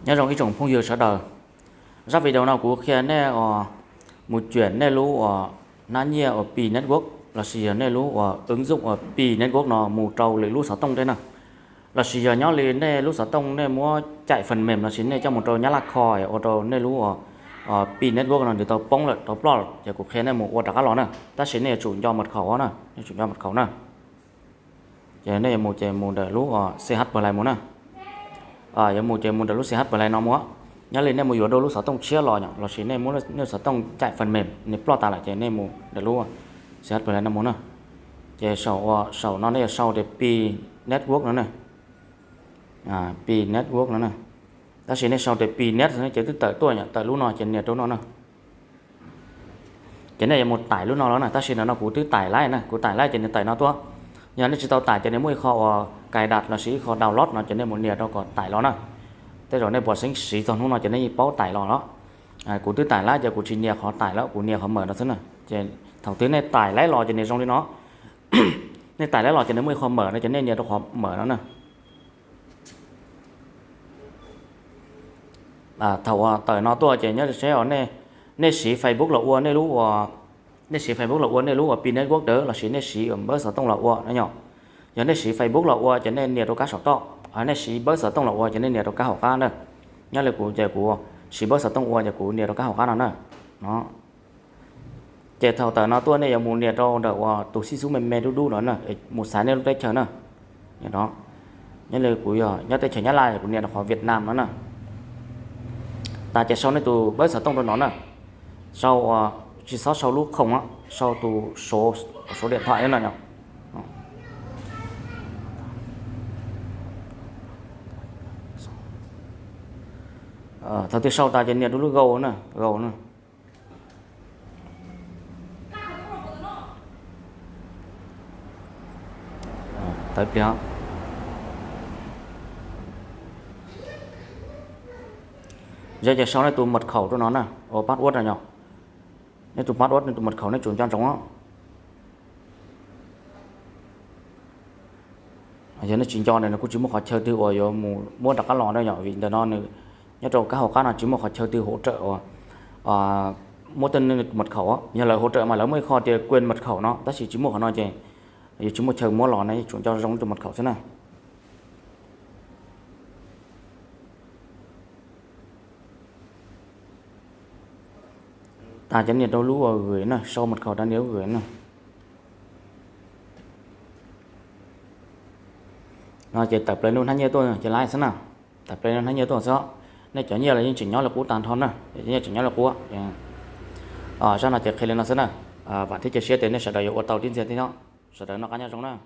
Nyob zoo ib tsoom phooj ywg sawv daws, zaj video no kuv qhia nej uas mus cuam nej lub uas hnab nyiaj uas Pi Network lossis yog nej lub uas ứng dụng uas Pi Network no mus rau lwm lub xov tooj thiab na. Lossis yog nyob li nej lub xov tooj nej muab chạy phần mềm lossis nej coj mus rau Nyab Laj kho ua rau nej lub uas Pi Network no nws tau poob lawm, tau ploj lawm, ces kuv qhia nej mus ua rov qab los na. Tab sis nej yuav tsum nco mật khẩu na, nej tsum nco mật khẩu na. Ces nej yuav mus ces mus ntawm lub uas CH Play mus na. Yuav mus ces mus ntawm lub CH Play no mus. Nyob li nej mus yuav dua lub xov tooj tshiab los yom, lossis nej muab nej xov tooj chạy phần mềm nws ploj tas lawm ces nej mus ntawm lub CH Play no mus na. Ces saum uas saum no nej yuav sau tias Pi Network no na. Pi Network no na. Tab sis nej sau tias Pi Net ces twb tawm tuaj yom, tawm lub no ces nias rau no na. Ces nej yuav mus tải lub no los na, tab sis ntawm no kuv twb tải lawm na, kuv tải lawm ces nws tawm no tuaj. Yog nej tsis tau tải ces nws muaj ib qho uas cài đặt lossis ib qho download no ces nej mus nias rau kom tải los na. Tej zaum nej puas xeeb siv txog hnub no ces nej yeej paub tải los los. Kuv twb tải lawm ces kuv tsis nias qhov tải lawm, kuv nias qhov mở no xwb na. Ces thaum twg nej tải lawm los ces nws zoo li no. Nej tải lawm los ces nws muaj ib qho mở no ces nej nias rau qhov mở no na. Thaum uas tawm no tuaj ces nyob seb nej siv Facebook los ua nej lub uas, nej siv Facebook los ua nej lub uas Pi Network dawb lossis nej siv uas npawb xov tooj los ua no yom. Yog nej siv Facebook los ua ces nej nias rau kab saum toj, nej siv npawb xov tooj los ua ces nej nias rau kab hauv qab na. Nyob li kuv ces kuv siv npawb xov tooj ua ces kuv nias rau kab hauv qab no na. Ces thaum tawm no tuaj nej yuav mus nias rau ntawm uas tus xib xub me me dub dub no na, mus xaiv nej lub teb chaws na. Nyob li kuv yog nyob teb chaws Nyab Laj kuv nias rau qhov Việt Nam no na. Tas ces sau nej tus npawb xov tooj rau no na. Sau uas tsis txhob sau lub không, sau tus số, số điện thoại no. Thaum twg sau tas ces nias rau lub go na, go na. Tawm pliag. Yog ces sau nej tus mật khẩu rau no na, uas password no yom. Nej tus password, nej tus mật khẩu nej tsum nco ntsoov. Yog nej tsis nco ntawm no kuj tsis muaj qhov chaw twg uas yuav mus muab rov qab los na yom, vim ntawm no nws nyob rau kab hauv qab no tsis muaj qhov chaw twg hỗ trợ uas muab tej nej tus mật khẩu. Yog lawv hỗ trợ mas lawv muaj ib qho tias quên mật khẩu no, tab sis tsis muaj qhov no ces yuav tsis muaj chaw muab los na, tsum nco zoo nej tus mật khẩu xwb na. Tas ces nias rau lub uas gửi na, sau mật khẩu rau nias lub gửi na. No ces tawm plaws lub hnab nyiaj tuaj ces lawm xwb na. Tawm plaws lub hnab nyiaj tuaj xwb. Nej cov nyiaj los yeej tseem nyob li qub tag nrho na, nyiaj tseem nyob li qub. Zaj no ces qhia li no xwb na. Vam thiab cia siab tias nej sawv daws yuav ua tau tib ntxiag thiab. Sawv daws noj qab nyob zoo na.